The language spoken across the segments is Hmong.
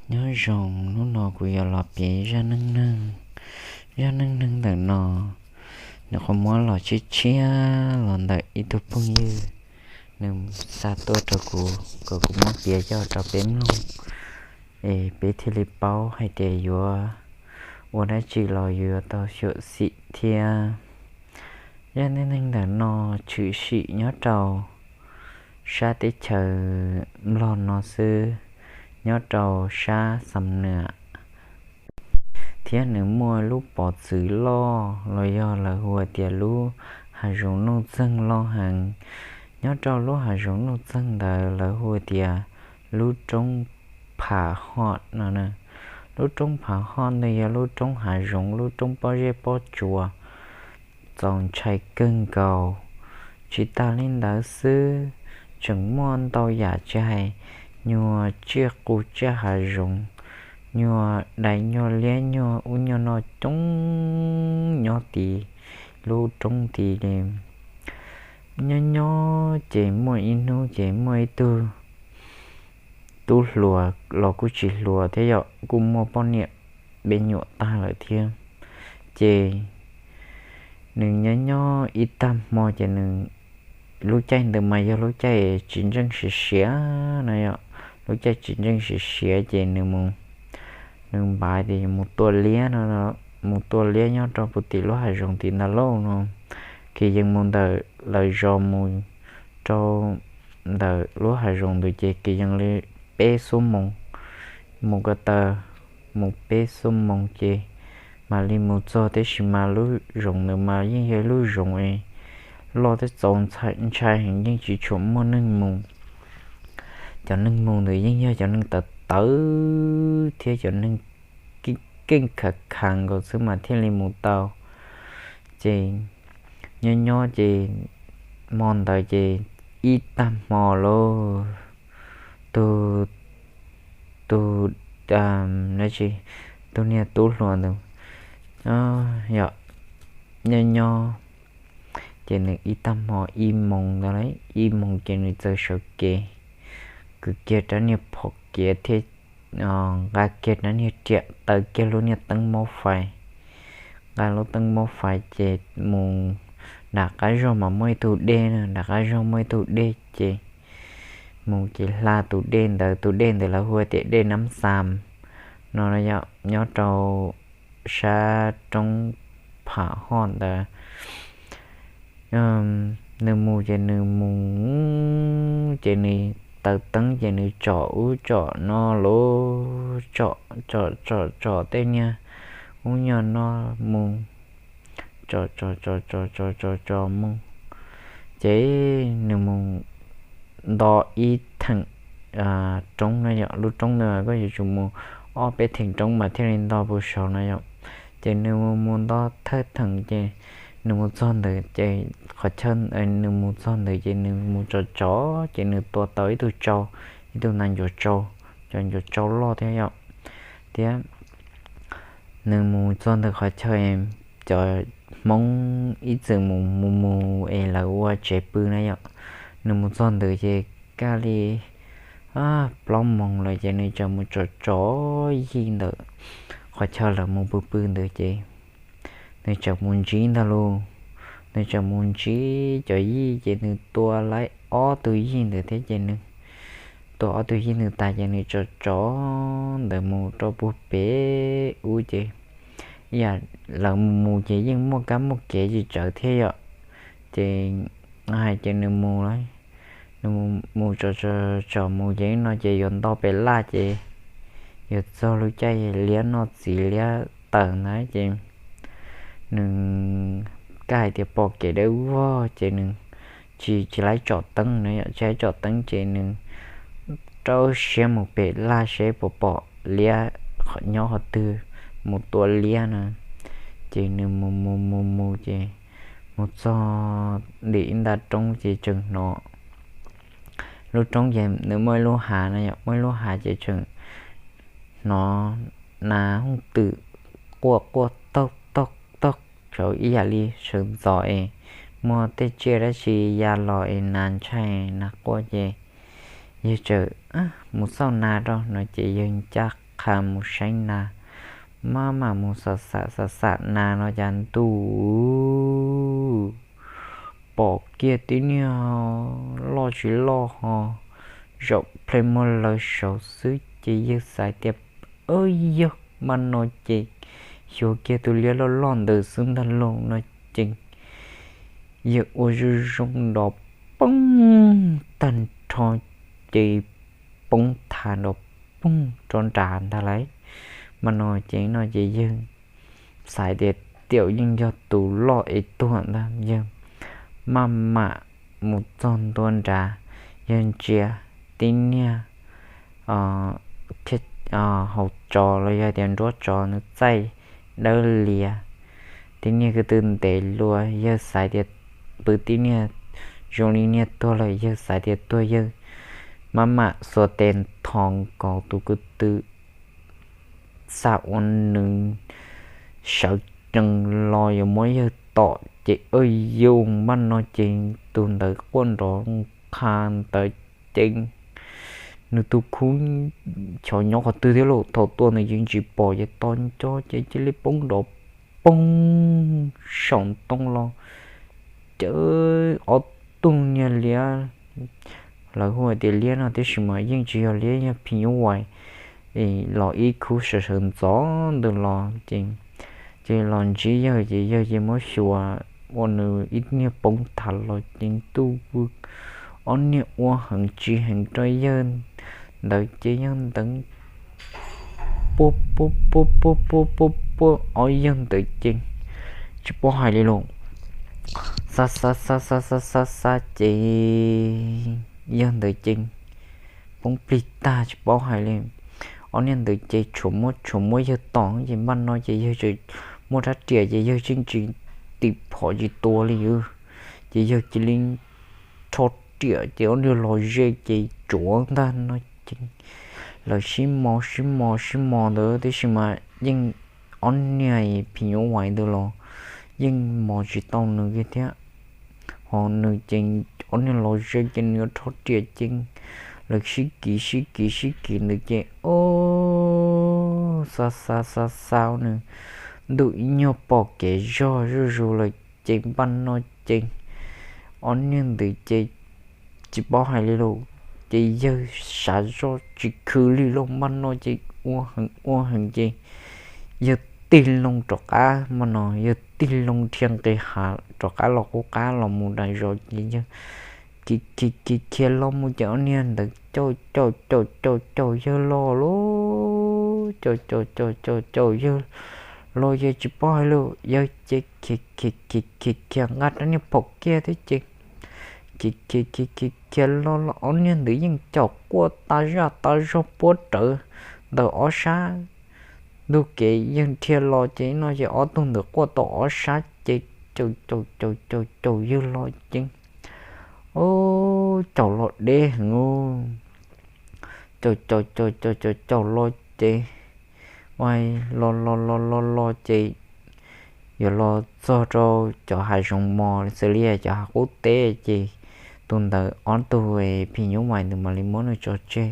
Nyob zoo, hnub no kuv yuav los piav zaj neej neeg. Zaj neej neeg ntawm no, nws qhov muab los tshiab tshiab los ntawm ib tug phooj ywg, nws xa tuaj rau kuv kom kuv muab piav coj rau peb mloog, es peb thiaj li paub hais tias yuav ua dab tsi los yuav tau xyuam xim thiab. Zaj neej neeg ntawm no tshwm sim nyob rau sab teb chaws Nplog no xwb, nyob rau sab Xam Nuam, thiab nws muaj lub pov txwv loj los yog lawv hu tias lub hav zoov nuj txeeg loj heev. Nyob rau lub hav zoov nuj txeeg ntawd lawv hu tias lub roob Phav Hoj no. Lub roob Phav Hoj ntawd yog lub roob hav zoov, lub roob pob zeb pob tsuas, txaus ntshai kawg nkaus. Tsis tas li ntawd xwb, tseem muaj ntau yam tsis hais nyuag tsiaj qus tsiaj hav zoov, nyuag dais nyuag liab nyuag ub nyuag no coob nyob tid lub roob tid li. Nyob nyob ces muaj ib hnub ces muaj ib tug tub hluas los kuj tsis hluas thiab yom, kuj muaj poj niam me nyuam tag lawm thiab. Ces nws nyob nyob ib tag hmo ces nws, lub caij ntawd mas yog lub caij tsis ntseej siav siav no yom, lub caij tsis ntseej siav siav ces nws mus, nws npaj tias mus tua liab no, mus tua liab nyob rau puag tim lub hav zoov tim ntawd lauj no. Ces yeej mus ntawm lawv zos mus rau ntawm lub hav zoov ntawd ces kwv yees li peb xuab moos, mus ko taw mus peb xuab moos ces mam li mus txog, tab sis mas lub zoov ntawd mas yeej yog lub zoov es loj thiab txaus ntshai heev, yeej tsis tshua muaj neeg mus. Cov neeg mus ntawd yeej yog cov neeg tawv tawv thiab cov neeg keej khav khav nkaus xwb mas thiaj li mus tau. Ces nyob nyob ces hmo ntawd ces ib tag hmo lauj, tus, tus, dab tsi, tus niag tub hluas ntawd, yog, nyob nyob ces nws ib tag hmo ib moos ntawd, ib moos ces nws txawm sawv kev, kwv kiag rab niag phom kiav thiab nqa kiag rab niag riam taws kiag lub niag teeb mob fais, nqa lub teeb mob fais ces mus nram qab zog mas muaj ib tug dej na, nram qab zog muaj ib tug dej ces mus ces hla tus dej ntawd, tus dej ntawd lawv hu tias dej Nab Xam no, nyob rau sab roob Pham Hoj ntawd. Nws mus ces nws mus, ces nws taws teeb ces nws tsom ub tsom no lauj, tsom tsom tsom tsom tej niag ub nyuag no mus, tsom tsom tsom tsom tsom tsom mus, ces nws mus nto ib theem roob no yom, lub roob ntawd koj yuav tsum mus ob peb theem roob mas thiaj li nto puas saud no yom. Ces nws mus mus nto thawj theem ces nws mus txog ntawd ces qhov chaw, nws mus txog ntawd ces nws mus tsom tsom ces nws tua tau ib tug tsau, ib tug nas ncuav tsau, cov ncuav tsau loj thiab yom. Thiab nws mus txog ntawm qhov chaw cov Hmoob ib txwm mus mus mus es lawv ua tsev pw na yom. Nws mus txog ntawd ces kaj li plaub moos lawm ces nws tseem mus tsom tsom yij ntawm qhov chaw lawv mus pw pw ntawd ces nws tseem mus ntsib ntag lauj. Nws tseem mus ntsib cov yij ces nws tua laib ob tug yij ntawd thiab ces nws tua ob tug yij ntawd tas ces nws tsom tsom ntawd mus rau puag pem ub ces ib yam lawv mus mus ces yeej muaj kab muaj kev tsis tsawg thiab yom. Ces hais ces nws mus lawm, nws mus tsom tsom mus ces no ces yuav nto pem laj ces yuav txog lub caij liab noj txiv liab tawm ntawd ces nws, kaj hais tias pom kev dawb vog ces nws tsis tsis laib tsom teeb na yom, tsis laib tsom teeb ces nws rau siab mus pem laj seb puas pom liab nyob qhov twg, mus tua liab na. Ces nws mus mus mus mus ces mus txog ntim ib nta roob ces tseem hnov, lub roob ces nws muaj ib lub hav na yom, muaj ib lub hav ces tseem hnov nas hooj twm quaj quaj taug taug taug, sawv ib yam li sawv ntxov es muaj tej tsiaj dab tsi ya los es nas ntshai nas quaj ces yawg txawm mus xauj nas rau no ces yawg ncaj qha mus saib nas, maj mam mus xam xam xam xam nas no cas ntuj, pom kiag tib niag loj tsis loj ho zaum plhe muag lawv saud xwb ces yawg xav tias, Yog maj no ces xyuas kiag tus liab loj loj ntawd xwb ntag lauj no ces yawg ua zoo zoo nrov poob tag nrho ces poob thav nrov poob rau nrad ntag lauj. Maj no ces no ces yawg xav tias tiam yeej yog tus loj es tuag ntag, yawg maj mam mus txog ntua nrad, yawg ntsia tib niag hauv tsov los yog tias nruab tsov nws txaij dawb lias, tib niag ko tw ntev luas, yawg xav tias pw tib niag zoo li niag tuag lawm, yawg xav tias tuag, yawg maj mam xuas tes nthos nkaus tus ko tw xa ua nws sawv tsees los yuav muab yawg tom ces, yog maj no ces tus ntawd quaj nrov qha ntawd ces nws tus khub xyov nyob qhov twg thiab lauj, thaum tua ntawd yeej tsis pom ces tos nco ces cia li poob nrov poob saum ntoo los. Ces ob tug niag liab, lawv hu hais tias liab no tiam sis mas yeej tsis yog liab, yog phim nyuj vais los ib khub sawv sawv ntxov ntws los ces, ces los ntsib yawg ces yawg ces muab xyuas ua nws ib niag poob thav los ces ntuj, ob niag ua heev tsis heev rau yawg ntawd ces yawg ntawd puab puab puab puab puab puab puab ob yawg ntawd ces tsis paub hais li lauj. Xa xa xa xa xa xa xa ces yawg ntawd ces poob plig tag tsis paub hais li. Ob niag ntawd ces tshuav muab tshuav muab yawg tom ces npaj no ces yawg tseem muaj rab riam ces yawg tseem tsis tim phom tsis tua li, ces yawg cia li rho riam ces ob niag los ze ces tsuav ntag no ces lawv sib mos sib mos sib mos ntawd tiam sis mas yeej ob niag phim nyuj vais ntawd los yeej mos tsis tau nws kiag thiab. Ho nws ces ob niag los ze ces nws yuav rho riam ces lawv sib kis sib kis sib kis ntawd ces o xa xa xa xa nws ntuj ib nyuag pom kev zog zuj zus lawm ces npaj no ces ob niag ntawd ces tsis paub hais li lauj. Ces yawg sav zoj tsis khwv li lauj, npaj no ces ua heev ua heev ces yawg tig loo rov qab, npaj no yawg tig loo dhia nqis hav rov qab los qub qab los mus dag zog ces yawg khiav khiav khiav los mus ces ob niag ntawd caum caum caum caum caum yawg los lauj, caum caum caum caum caum yawg los ces tsis paub hais li lauj, yawg ces khiav khiav khiav khiav khiav nqa rab niag phom kiag thiab ces khiav khiav khiav khiav khiav los los ob niag ntawd yeej caum quaj tas zaj tas zog puab rawv ntawm ob sab ntug kev yawg dhia los ces no ces ob tug ntawd quaj tau ob sab ces caum caum caum caum caum yawg los ces o caum los deb heev, caum caum caum caum caum caum los ces ua los los los los los ces yuav los txog rau cov hav zoov mos xws li cov hav qub teb ces tus ntawd ob tug phim nyuj vais ntawd mam li muab nws tso tseg.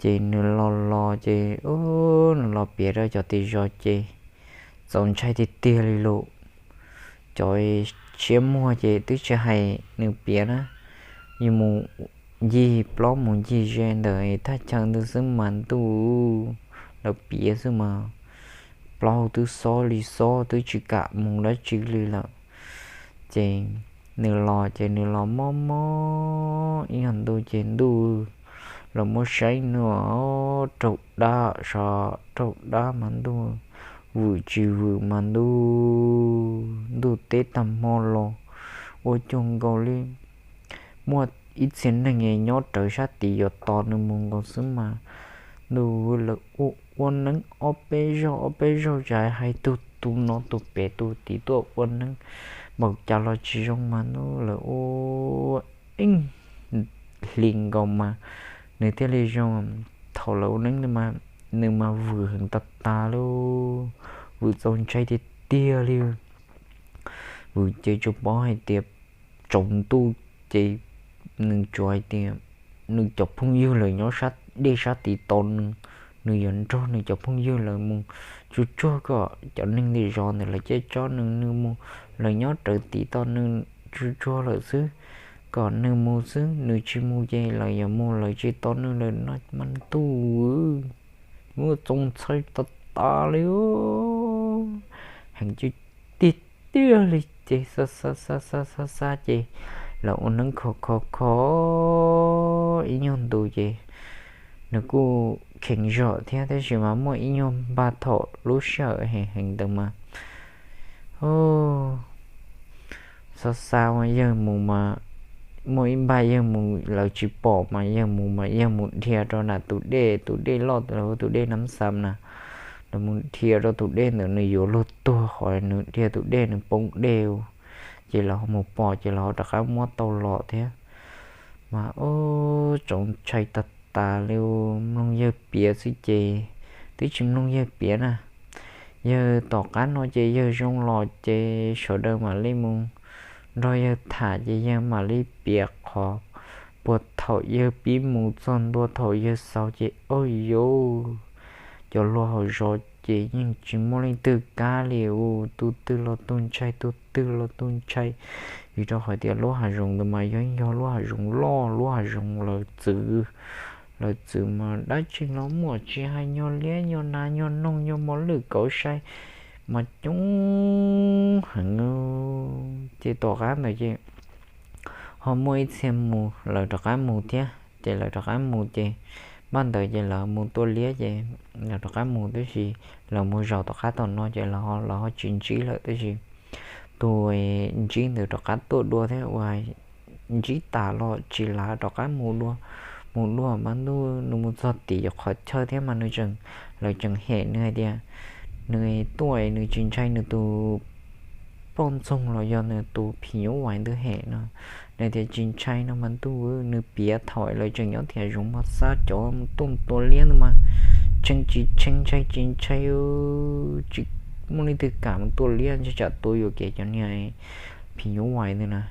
Ces nws los los ces nws los piav rau cov tim zos ces txaus ntshai tiag tiag li lauj. Cov siab muag ces twb tsis hais nws piav na, yus mus ncig plaub mus ncig ze ntawm thaj chaw ntawd xwb mas ntuj, lawv piav xwb mas plaub twb xob li xob twb tsis kam mus dab tsi li lawm. Ces nws los ces nws los mob mob ib nyuag ntu ces ntuj, los muab saib nws raug dab sov raug dab mas ntuj, vwm tsis vwm mas ntuj, ntuj teb tag hmo los ua cuag nkaus li muaj ib txhia neeg nyob rawv sab tid yuav tos nws mus nkaus xwb mas ntuj, lawv ua ua neeb ob peb zaug ob peb zaug tsam hais tus tus no tus pem tus tid tuaj ua neeb npaum cas los tsis zoo mas ntuj, lawv ua ib hlis nkaus mas nws thiaj li zoo. Thaum lawv ua neeb mas nws mas vwm heev tas tas li, vwm txaus ntshai tiag tiag li. Vwm ces tsuas paub hais tias tsaus ntuj ces nws tsuas hais tias nws cov phooj ywg lawm nyob sab dej sab tid tos nws nws yuav nrog nws cov phooj ywg lawv mus tsuag tsuag, kom cov neeg ntawm zos ntawd lawv caij tsob nws, nws mus, lawv nyob rawv tim tos nws tsuag tsuag lawm xwb, kom nws mus xwb, nws tsis mus ces lawv yuav mus lawv tsis tos nws lawm no mas ntuj, muaj txoos txhawj tas tas li, heev tiag tiag li. Ces xav xav xav xav xav xav ces lawv ua neeb kho kho kho ib nyuag ntu ces nws kuj kheev zom thiab, tab sis mas muaj ib nyuag npag thaum lub sij hawm heev heev ntawd mas, xav xav ua yawg mus mas muaj ib npag yawg mus lawv tsis pom mas yawg mus mas yawg mus dhia rau nram tus dej, tus dej loj, tus dej Nab Xas na, nws mus dhia rau tus dej ntawd nws yuav luag tuag qhov nws dhia tus dej nws poob dej, ces lawv ho mus pom ces lawv ho rov qab muab tau los thiab. Mas ub, txaus ntshai tas tas li, mloog yawg piav xwb ces twb tsis mloog yawg piav na. Yawg tom qab no ces yawg zoo los ces sawv daws mam li mus nrog yawg tham ces yawg mam li piav qhov puag thaum yawg pib mus txog ntua thaum yawg xaus ces, o yauv, cov hluas hauv zos ces yeej tsis muaj leej twg kam li, ua tus twg los tus ntshai, tus twg los tus ntshai, vim rau qhov tias lub hav zoov ntawd mas yog, yog lub hav zoov loj, lub hav zoov lawv txwv, lawv txwv mas dab tsi los muaj, tsis hais nyuag liab nyuag nas nyuag noog nyuag mos lwj kauv sai mas coob heev. Ces tom qab ntawd ces ho muaj ib txhia mus lawv rov qab mus thiab ces lawv rov qab mus ces npaj ntawd ces lawv mus tua liab ces lawv rov qab mus, tab sis lawv mus zaum tom qab tom no ces lawv ho tsis ntsib lawm, tab sis tus ntsib ntawd rov qab tuaj dua thiab, ua ntsib tas los tsis lav rov qab mus dua. Mus dua mas ntuj, nws mus txog tim qhov chaw thiab mas nws tseem, lawv tseem hem nws hais tias nws tuaj nws tsis ntshai nws tus poj ntxoog los yog nws tus phim nyuj vais ntawd hem no. Nws tias tsis ntshai no mas ntuj, nws piav thaum lawv tseem nyob tim hav zoov mas xav cov tuaj tua liab ntawd mas tshee tsis tshee, ntshai tsis ntshai, tsis muaj leej twg kam mus tua liab, ntshai tsam tua yuam kev cov niag phim nyuj vais ntawd na.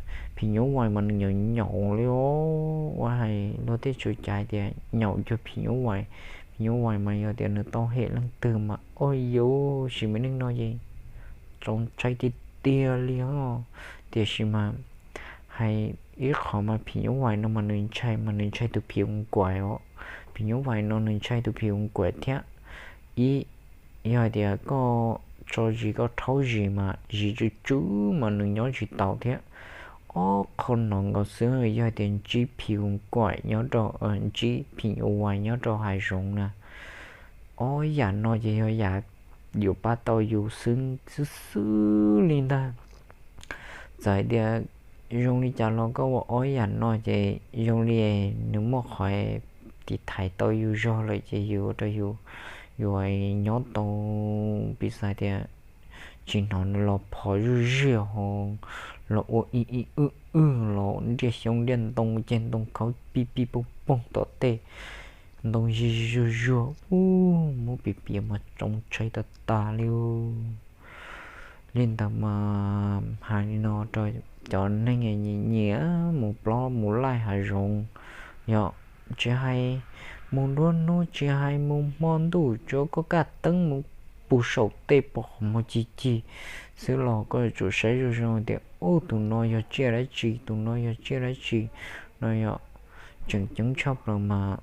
Phim nyuj vais mas nws nyaum nyaum li os, ua hais luag tej txhua cai tias nyaum cuag phim nyuj vais. Phim nyuj vais mas yog tias nws tau hem leej twg mas, o yauv, sim me neej no ces txaus ntshai tiag tiag li os. Tiam sis mas hais ib qho mas phim nyuj vais no mas nws ntshai mas nws ntshai tus phim ua nkuais os. Phim nyuj vais no nws ntshai tus phim ua nkuais thiab. Ib, yog hais tias koj tso zis koj rhaub zis mas zis tsw tsw mas nws nyob tsis taus thiab. Ob qho no nkaus xwb, yog hais tias ntsib phim ua nkuais nyob rau, ntsib phim nyuj vais nyob rau hav zoov na, ob yam no ces yog yam yuav pab tau yus xwb xwb xwb li ntag. Txawm hais tias zoo li cas los koj ua ob yam no ces zoo li nws muaj qhov tiv thaiv tau yus zog lawm ces yus ua rau yus yuav nyob tau, piv xam tias tsis hnov nws los phov zuj ziag ho los ua ib ib wb wb los ntiaj xyoob ntiaj ntoo ceg ntoo khaub pij pij pooj pooj tom tej ntoo zig zig zuag zuag, ub, muab piav piav mas txaus ntshai tas tas li. Li ntawd mas hais li no rau cov neeg nyiam nyiam mus plob mus laij hav zoov, yog tsis hais mus nruab hnub tsis hais mus hmo ntuj, tsuav koj kaj teeb mus pus saum tej pom qhov muag cig cig xwb los koj yuav tsum saib zoo zoo tias, ub, tus no yog tsiaj dab tsi, tus no yog tsiaj dab tsi no yom. Tseem ceeb tshaj plaws mas,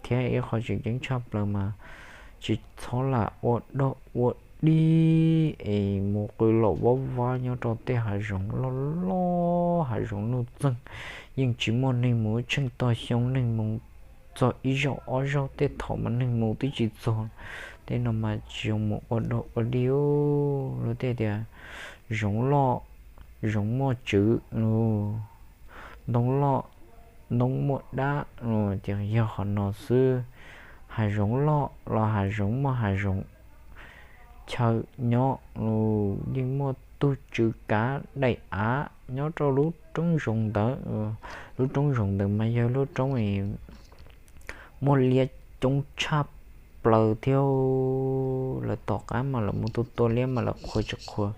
thiab ib qho tseem ceeb tshaj plaws mas tsis txhob lam ua dog ua dig es mus qw los vov vab nyob rau tej hav zoov loj loj hav zoov nuj txeeg, yeej tsis muaj neeg mus, tsheej tog xyoo neeg mus txog ib zaug ob zaug, tej thaum mas neeg mus twb tsis txog. Tej no mas tsis zoo mus ua dog ua dig. Luag tej tias zoov loj, zoov muaj tswv, ntoo loj, ntoo muaj dab, ces yog qhov no xwb. Hav zoov loj los hav zoov muaj hav zoov chaw nyob, yeej muaj tug tswv kav daim av nyob rau lub roob zoov ntawd. Lub roob zoov ntawd mas yog lub roob muaj liab coob tshaj plaws thiab. Lawv tom qab mas lawv mus tua tua liab mas lawv qhuas tsis qhuas,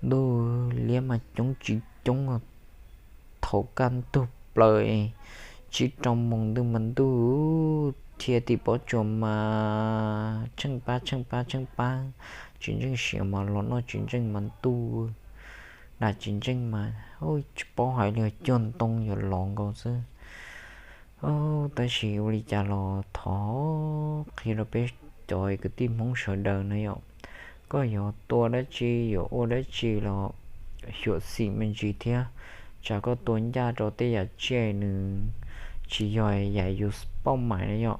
ntuj, liab mas coob tsis coob. Thaum kaj ntug plaws tsib rau moos ntuj mas ntuj, Dhia tim pob tsuas mas tsheej pab tsheej pab tsheej pab, tsis ntseej siav mas los noj tsis ntseej mas ntuj, dam tsis ntseej mas tsis paub hais li, cuag ntoo yuav lov nkaus xwb. Tab sis ua li cas los thov qhia rau peb cov kwv tij Hmoob sawv daws na yom, koj yuav tua dab tsi yuav ua dab tsi los xyuam xim me ntsis thiab. Tsam koj tua ncaj rau tej yam tsiaj nws tsis yog yam yus pauj mais na yom.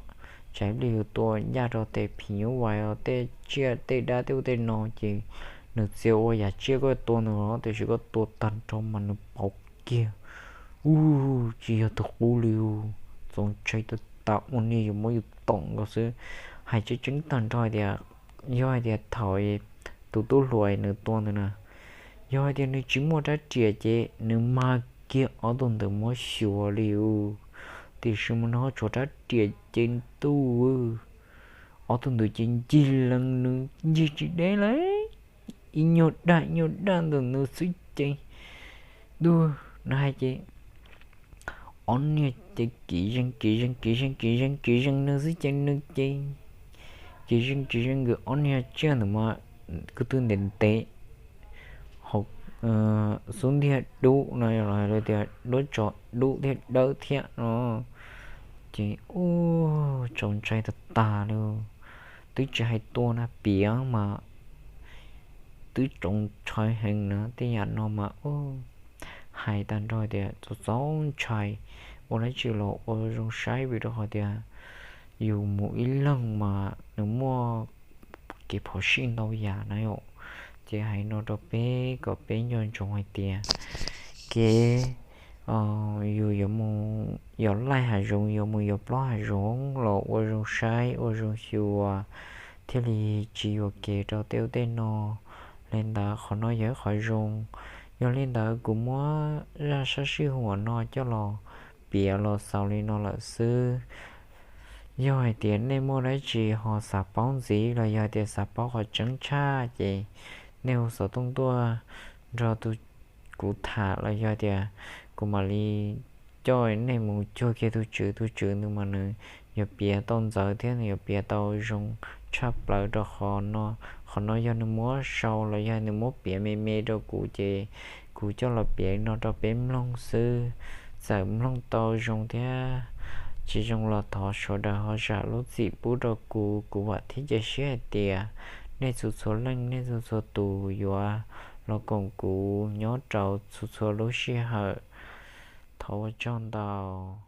Tsam ib pliag yus tua ncaj rau tej phim nyuj vais os, tej tsiaj tej dab tej ub tej no ces nws txia ua yam tsiaj koj tua nws los, tiam sis koj tua tag nrho mas nws pauv kiag, u, tsis yog tus qub li. Txaus ntshai tag tas ua niag yuav muab yus tom nkaus xwb. Hais tseeb tseeb tag nrho tias, yog hais tias thaum tus tub hluas nws tua ntawd na, yog hais tias nws tsis muaj rab riam ces nws mag kiag ob tug ntawd muab xyuas li u, tiam sis mas nws ho tshuav rab riam ces ntuj, ob tug ntawd ces ncig lees nws ncig tsis deb li, ib nyuag daj ib nyuag daj ntawm nws xwb ces, ntuj, nws hais ces ob niag ces kiv zeej kiv zeej kiv zeej kiv zeej kiv zeej nws xwb ces nws ces kiv zeej kiv zeej nkawd ob niag tsiaj ntawd mas ko tw ntev ntev, hauv xub ntiag dub no los hais tias duab tsov dub thiab dawb thiab no. Ces u, txaus ntshai tag tag li, twb tsis hais tua na, piav mas twb txaus ntshai heev na. Tej yam no mas u, hais tag nrho tias txaus txaus ntshai, ua dab tsi los ua zoo saib vim rau qhov tias yus mus ib leeg mas nws muaj kev phom sij ntau yam na yom. Ces hais no rau peb kom peb nco ntsoov hais tias kev yus yuav mus yos laij hav zoov, yuav mus yos plaub hav zoov los ua zoo saib ua zoo xyuas thiaj li tsis yuam kev rau tej ub tej no. Li ntawd qhov no yog ib qhov zoo. Yog li ntawd kuv muab zaj sab sij huam no coj los piav los xaus li no lawm xwb. Yog hais tias nej muaj dab tsi ho xav paub ntxiv los yog hais tias xav paub qhov tseeb tshaj ces nej hu xov tooj tuaj nrog kuv tham los yog tias kuv mam li coj nej mus cuag kiag tus tswv, tus tswv nws mas nws yuav piav tau ntxaws thiab nws yuav piav tau zoo tshaj plaws rau qhov no. Qhov no yog nws muab sau los yog nws muab piav me me rau kuv ces kuv coj los piav no rau peb mloog xwb. Txawm mloog tau zoo thiab tsis zoo los thov sawv daws ho zam lub txim pub rau kuv. Kuv vam thiab cia siab hais tias nej txhua txhua leej, nej txhua txhua tus yuav los koom kuv nyob rau txhua txhua lub sij hawm. Thov ua tsaug ntau.